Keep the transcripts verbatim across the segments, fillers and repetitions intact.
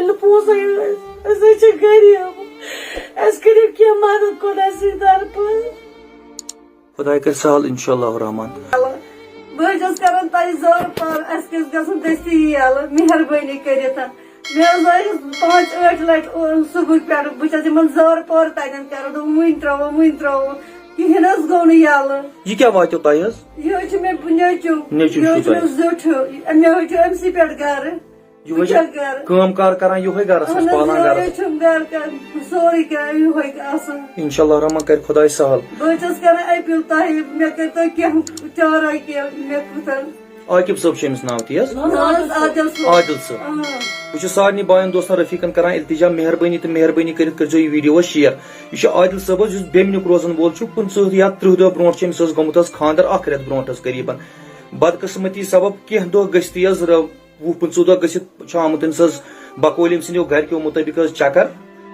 نہٕ پونٛسَے ٲسۍ، أسۍ حظ چھِ غریٖب، اَسہِ کٔرِو کینٛہہ مدد خۄداے سٕنٛدِ طرفہٕ۔ خۄداے کَرِ سہل اِنشاء اللہ الرحمن۔ بہٕ حظ چھَس کران تۄہہِ زارٕ پار، اَسہِ گژھِ گژھُن دٔستی یَلہٕ، مہربٲنی کٔرِتھ۔ مےٚ حظ آیہِ پانٛژھ ٲٹھ لَٹہِ او-، صُبحٕکۍ پٮ۪ٹھ، بہٕ چھَس یِمَن زارٕ پار تَتٮ۪ن کران، دوٚپُم، وٕنۍ ترٛاوو، وٕنۍ ترٛاوو، کِہیٖنۍ حظ گوٚو نہٕ یَلہٕ۔ یہِ کیٛاہ واتیو تۄہہِ حظ؟ یہِ حظ چھُ مےٚ نیٚچوٗ، نیٚچوٗ یہِ چھُ حظ چھُ مےٚ تۄہہِ؟ زیُٹھ ہیوٗ، مےٚ حظ چھُ أمۍ سٕے پٮ۪ٹھ گرٕ۔ یِہوٚے بہٕ چھَس گرٕ۔ کٲم کار کران یِہوٚے گرس منٛز، اہن حظ، پالان یِہوٚے گرس۔ چھُم گرٕ کران، سورُے کینٛہہ یِہوٚے آسان۔ انشاءاللہ الرحمن کرِ خۄداے سہل۔ بہٕ حظ چھَس کران اپیٖل تۄہہِ، مےٚ کٔرۍتو کینٛہہ چارہ کینٛہہ، مےٚ کوٗتاہ۔ عاقب صٲب چھُ أمِس ناو، تی حظ؟ نہ حظ، عادل صٲب۔ عادل صٲب۔ اۭں۔ بہٕ چھُس سارنٕے باین دوستن رفیقن کران التجا، مہربٲنی تہٕ مہربٲنی کٔرِتھ کٔرۍزیو یہِ video share۔ یہِ چھُ عادل صٲب حظ، یُس بیمنیُک روزن وول چھُ۔ پٕنٛژٕہ یا ترٕٛہ دۄہ برونٛٹھ چھُ أمِس حظ گوٚمُت حظ خانٛدر، اکھ رٮ۪تھ برونٛٹھ حظ قریباً۔ بدقسمتی سبب کینٛہہ دۄہ گٔژھتٕے حظ رٲو وُہ پٕنٛژٕہ دۄہ گٔژھِتھ چھُ آمُت أمِس حظ بقول أمۍ سٕنٛدیو گرِکیو مُطٲبِق حظ چکر۔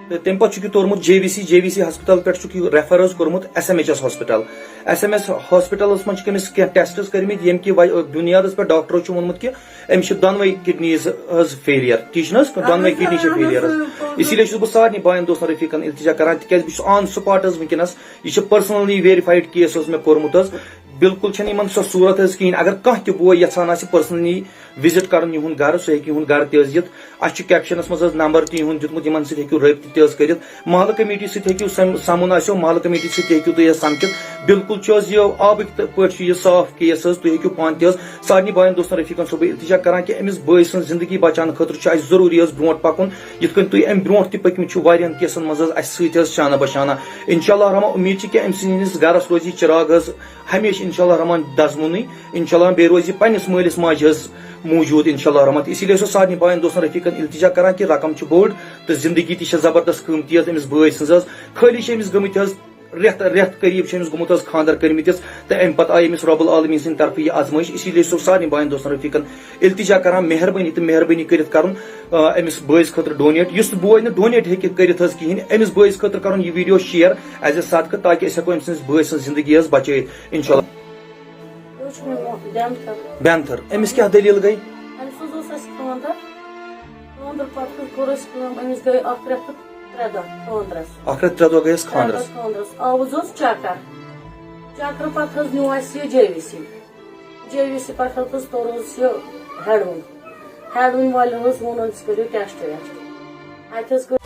تہٕ تَمہِ پتہٕ چھُکھ یہِ توٚرمُت J V C, J V C ہسپتال پٮ۪ٹھ چھُکھ یہِ refer حظ کوٚرمُت ایس ایم ایچ ایس ہسپتال۔ ایس ایم ایس ہسپتالس منٛز چھِکھ أمِس کینٛہہ test حظ کٔرمٕتۍ، ییٚمہِ کہِ وج-، بُنیادس پٮ۪ٹھ ڈاکٹرو چھُ ووٚنمُت کہِ أمِس چھِ دۄنوَے kidneys حظ failure، ٹھیٖک چھُ نہ حظ؟ دۄنوَے اہن حظ، kidney چھِ اہن حظ، failure حظ۔ اۭں، اسی لیے چھُس بہٕ سارنٕے باین دوستن رفیقن التجا کران، تِکیازِ بہٕ چھُس on spot حظ وٕنکیٚنس۔ یہِ چھُ personally verified case حظ مےٚ کوٚرمُت حظ۔ بالکل چھَنہٕ یِمن سۄ صوٗرت حظ کِہیٖنۍ۔ اگر کانٛہہ تہِ بوے یژھان آسہِ personally visit کرُن یِہُنٛد گرٕ، سُہ ہیٚکہِ یِہُنٛد گرٕ تہِ حظ یِتھ۔ اَسہِ چھُ caption منٛز حظ number تہِ یِہُنٛد دیُتمُت، یِمن سۭتۍ ہیٚکِو رٲبطہٕ تہِ حظ کٔرِتھ۔ محلہٕ committee سۭتۍ ہیٚکِو سم-، سَمُن آسیو، محلہٕ committee سۭتۍ تہِ ہیٚکِو تُہۍ حظ سَمکھِتھ۔ بالکل چھُ حظ یہِ آبٕکۍ تہٕ پٲٹھۍ چھُ یہِ صاف case حظ، تُہۍ ہیٚکِو پانہٕ تہِ حظ۔ سارنٕے باین دوستن رفیقن چھُسو بہٕ التجا کران کہِ أمِس بٲے سٕنٛز زندگی بچاونہٕ خٲطرٕ چھُ اَسہِ ضروٗری حظ برونٛٹھ پکُن، یِتھ کٔنۍ تُہۍ اَمہِ برونٛٹھ تہِ پٔکمٕتۍ چھِو واریاہن caseن منٛز حظ اَسہِ سۭتۍ حظ شانہ بہ شانہ۔ انشاءاللہ الرحمن امید چھِ کہِ أمۍ سٕنٛدِس گرس روزِ یہِ چراغ حظ ہمیشہِ انشاءاللہ الرحمن دزوُنٕے، انشاءاللہ بیٚیہِ روزِ یہِ پننِس مٲلِس ماجہِ حظ موٗجوٗد انشاءاللہ الرحمن۔ اسی لیے چھُسو سارنٕے باین دوستن رفیقن التجا کران کہِ رقم چھُ بوٚڑ تہٕ زندگی تہِ چھےٚ زبردست قۭمتی حظ أمِس بٲے سٕنٛز حظ۔ خٲلی چھِ أمِس گٔمٕتۍ حظ رٮ۪تھ، رٮ۪تھ قریب چھِ أمِس گوٚمُت حظ خانٛدر کٔرمٕتِس، تہٕ اَمہِ پتہٕ آیہِ أمِس رب العالمین سٕنٛدِ طرفہٕ یہِ آزمٲیش۔ اسی لیے چھُسو سارنٕے باین دوستن رفیقن التجا کران، مہربٲنی تہٕ مہربٲنی کٔرِتھ کرُن، آ، أمِس بٲیِس خٲطرٕ donate۔ یُس بوے نہٕ donate ہیٚکہِ کٔرِتھ حظ کِہیٖنۍ، أمِس بٲیِس خٲطرٕ کرُن یہِ video share as a صدقہٕ، تاکہِ أسۍ ہٮ۪کو أمۍ سٕنٛدِس بٲے سٕنٛز زندگی حظ بچٲیِتھ، انشاءاللہ۔ یہِ چھُ مےٚ مو-، بٮ۪نتھٕر۔ بٮ۪نتھٕر، أمِس کیٛاہ دٔلیٖل گٔے؟ أمِس حظ اوس اَسہِ خانٛدر۔ خانٛدر پتہٕ حظ کوٚر اَسہِ کٲم، أمِس گٔے اَکھ رٮ۪تھ تہٕ ترٛےٚ دۄہ خانٛدرس۔ اَکھ رٮ۪تھ ترٛےٚ دۄہ گٔے اَسہِ خانٛدرس۔ ترٛےٚ دۄہ خانٛدرس۔ آوُس حظ چکر۔ چکرٕ پتہٕ حظ نیوٗ اَسہِ یہِ J V C. J V C پٮ۪ٹھ حظ توٚر حظ یہِ ہٮ۪ڈوُن۔ ہٮ۪ڈوُن والٮ۪ن حظ ووٚن، أمِس کٔرِو test ویسٹ۔ اَتہِ حظ کٔر